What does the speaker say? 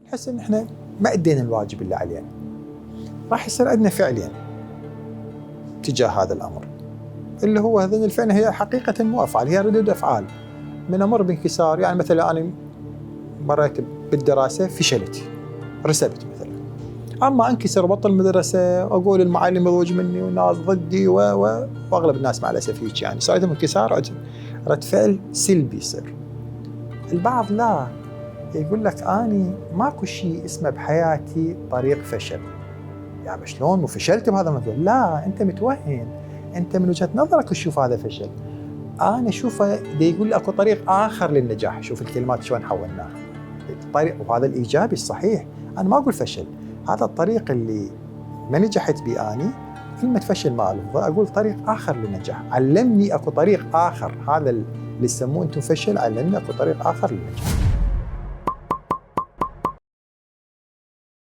نحس ان احنا ما ادينا الواجب اللي علينا. راح يصير عندنا فعلين تجاه هذا الامر، اللي هو هذين الفعل هي حقيقه مو افعال، هي ردود افعال. من امر بانكسار، يعني مثلا انا مريت بالدراسه فشلت، رسبت مثلا، اما انكسر وبطل المدرسه اقول المعلم يضوج مني والناس ضدي واغلب الناس مع الاسف هيك، يعني صار عندهم انكسار رد فعل سلبي يصير. البعض لا، يقول لك اني ماكو شيء اسمه بحياتي طريق فشل. يعني شلون وفشلت بهذا الموضوع؟ لا، انت متوهم، انت من وجهه نظرك تشوف هذا فشل. انا اشوفه يقول لي اكو طريق اخر للنجاح. شوف الكلمات شلون حولناها، الطريق، وهذا الايجابي الصحيح. انا ما اقول فشل، هذا الطريق اللي ما نجحت بي اني، كلمه فشل ما الفظها، اقول طريق اخر للنجاح. علمني اكو طريق اخر، هذا اللي يسموه انتم فشل، علمني اكو طريق اخر للنجاح.